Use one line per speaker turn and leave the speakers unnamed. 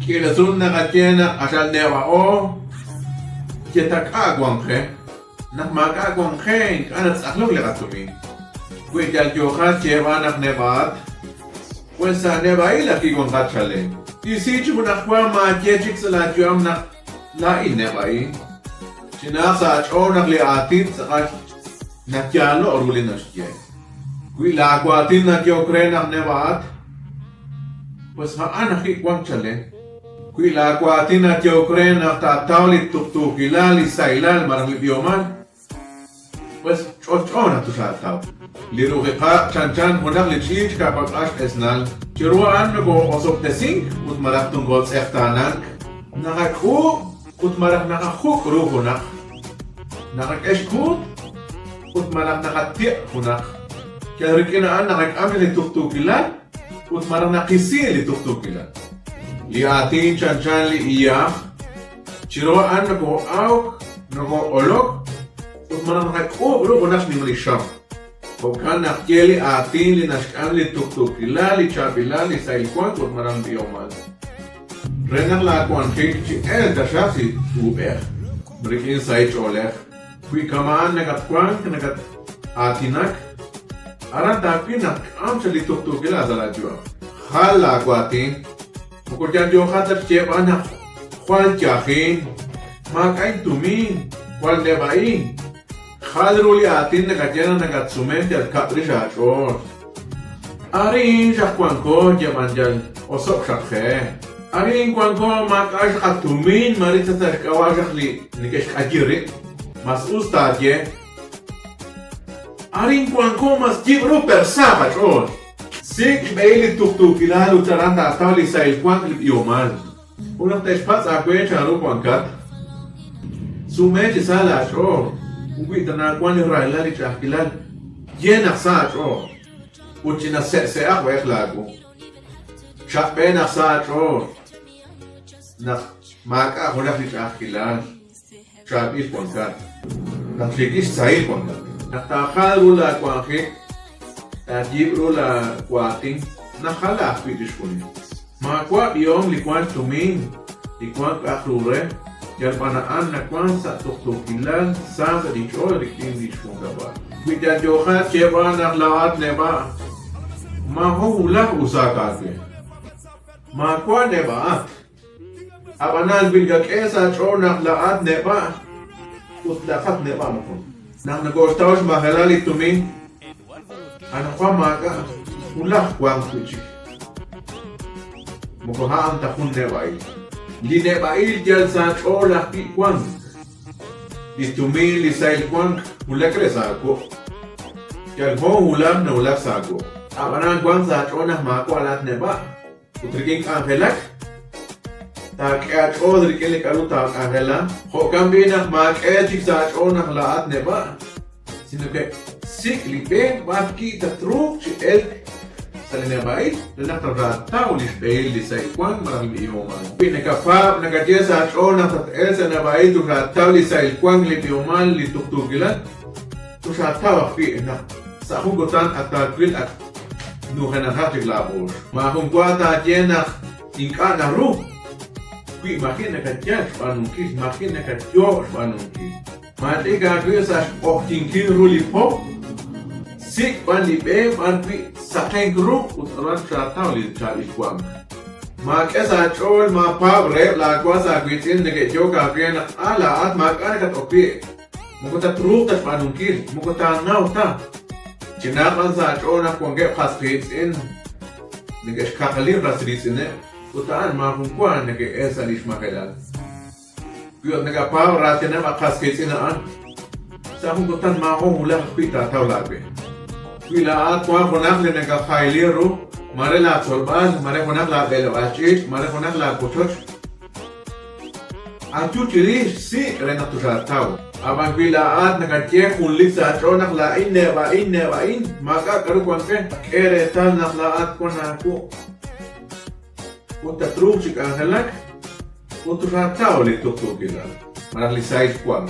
K'iila sut naqaye naq q'axal neb'a'o, ye ta k'a' wank qe. Naq maak'a' wank qe ink'a' natz'aqlok li qatumin. Wi yal yooqat xyeeb'al naq neb'a'at, pues sa' neb'a'il ajwi' wanqat chalen. Isi chi junajwa maaye chik sa' laayu'am naq laa'in neb'a'in. Chinaq sa' aach'ool naq li aatin tz'aqal nayaalo' ru li naxye. Wi laawaatin nayehok re naq neb'a'at, pues a'an ajwi' wank chalen. Wi laawaatin nayehok re naq taataw li tuqtuukilal, li sahilal malaj li b'ihomal, pues ch'olch'o naq toxaataw. Li ru'uj chanchan junaq li ch'iich' ka'pak'al xq'esnal. Chiru a'an nokoo'osob'tesink ut malaj nokootz'eqtaanank. Naqak'uub' ut malaj naqajuk' ru junaq. Naqak'e xkuut ut malaj naqatiq' junaq. Yal rik'in a'an naqak'am li tuqtuukilal ut malaj naqisi li tuqtuukilal. Li aatin chanchan li iyaj, chiru a'an nokoo'awk, nokoo'olok ut malaj naqak'uub' ru junaq xnimal li xam. Jo'kan naq ye li aatin li naxk'am li tuqtuukilal, li chaab'ilal, li sahil wank ut malaj li b'ihomal. Re naq laawanjik chi elk taxaq chi uub'ej rik'in sahil ch'oolej. Wi kama'an nakatwank, nakat-aatinak, aran taawil naq k'am chaq li tuqtuukilal sa' laayu'am. Jal laawaatin, moko yal yooqat ta xyeeb'al naq jwal yajin, maak'a' intumin, jwal neb'a'in. Jal ru li aatin nakaye naq nakatsumenk yal kab' rix aach'ool. Arin xaq wanko yab'an yal oso'k xaq qe. Arin wanko maak'a' xaq qatumin mare sa' xk'ab'a' xaq li neke'xk'ayi rib'. Mas us taaye, Arin wanko mas yib' ru per sa qach'ool. Sik' xb'ehil li tuqtuukilal ut aran taataw li sahil wank li b'ihomal. Ut naq te'xpatz' aawe chanru wankat, sume chi sa laach'ool, ut wi tana wank li rahilal li ch'a'ajkilal, ye naq sa aach'ool, ut china se'se'aq b'ayaq laawu. Chaq'b'e naq sa aach'ool, naq maak'a' junaq li ch'a'ajkilal, chaab'il wankat, naq xiikil xsahil wankat. Naq taajal ru laawanjik, taayiib' ru laawaatin, najala ajwi' chixjunil. Maawa' b'ihom li wank xtumin, li wank k'a'aq ru re, yal b'an a'an nawank sa' tuqtuukilal, sa sa' li xch'ool rik'in li xjunkab'al. Wi yal yooqat xyeeb'al naq laa'at neb'a', maajo' wulaj usaak aawe. Maawa' neb'a'at. Ab'anan wi nakak'e sa' aach'ool naq laa'at neb'a' ut laa'aqat neb'a' moqon. Naq nokooxtaw xmajelal li tumin, anaqwan maak'a' wulaj wanq wi' chik. Moko a'an ta jun neb'a'il. Li neb'a'il yal sa' aach'ool ajwi' wank. Li tumin, li sahil wank, wulak re sa' aawuq'. Yal hoon wulaj nawulak sa' aawuq'. Ab'anan wank sa' aach'ool naq maawa' laa'at neb'a'. Ut rik'in k'anjelak, taak'e aach'ool rik'in li k'a'ru taak'anjela. Jo'kan b'i' naq maak'e chik sa' aach'ool naq laa'at neb'a', sino que sik' li b'e b'ar wi' tatruuq chi elk sa' li neb'a'il re naq taataw li xb'ehil li sahil wank malaj li b'ihomal. Wi nakapaab', nakaye sa' aach'ool naq tat-elk sa' neb'a'il toxaataw li sahil wank, li b'ihomal, li tuqtuukilal, toxaataw ajwi' naq sa' jun kutan ak taawil ak Nujenaqaq chik laab'oox. Maajun wa taaye naq ink'a' naru wi maji' nakayal xb'aanunkil, maji' nakayoob' xb'aanunkil. Maach'ik aawib' sa' xq'oqyinkil ru li po, sik' b'an li b'e b'ar wi' saqenk ru ut aran xaataw li chaab'il wank. Maak'e sa' aach'ool maapaab' reheb' laawas aawiitz'in neke'yook aawe naq a laa'at maak'a' nakat-ok wi'. Moko tatruuq ta xb'aanunkil, moko taanaw ta. Chinaq b'an sa' aach'ool naq wankeb' qas qiitz'in neke'xkaqali ras riitz'ineb' ut a'an maajun wa neke'el sa' li xmajelal. Wi ut nakapaab' raatineb' a qas qiitz'in a'an, sa' jun kutan maajun wulaj ajwi' taataw laawe. Wi laa'at wank junaq li nakajayli ru, mare laatzolb'al, mare junaq laab'eleb'aal ch'iich', mare junaq laawochoch, Ayu chirix, sik' re naq toxaataw. Ab'an wi laa'at nakaye junlik sa' aach'ool naq laa'in neb'a'in, neb'a'in, maak'a' k'aru wank we, k'e reetal naq laa'at wank aawuq' ut tatruuq chi k'anjelak ut toxaataw li tuqtuukilal malaj li sahil wank.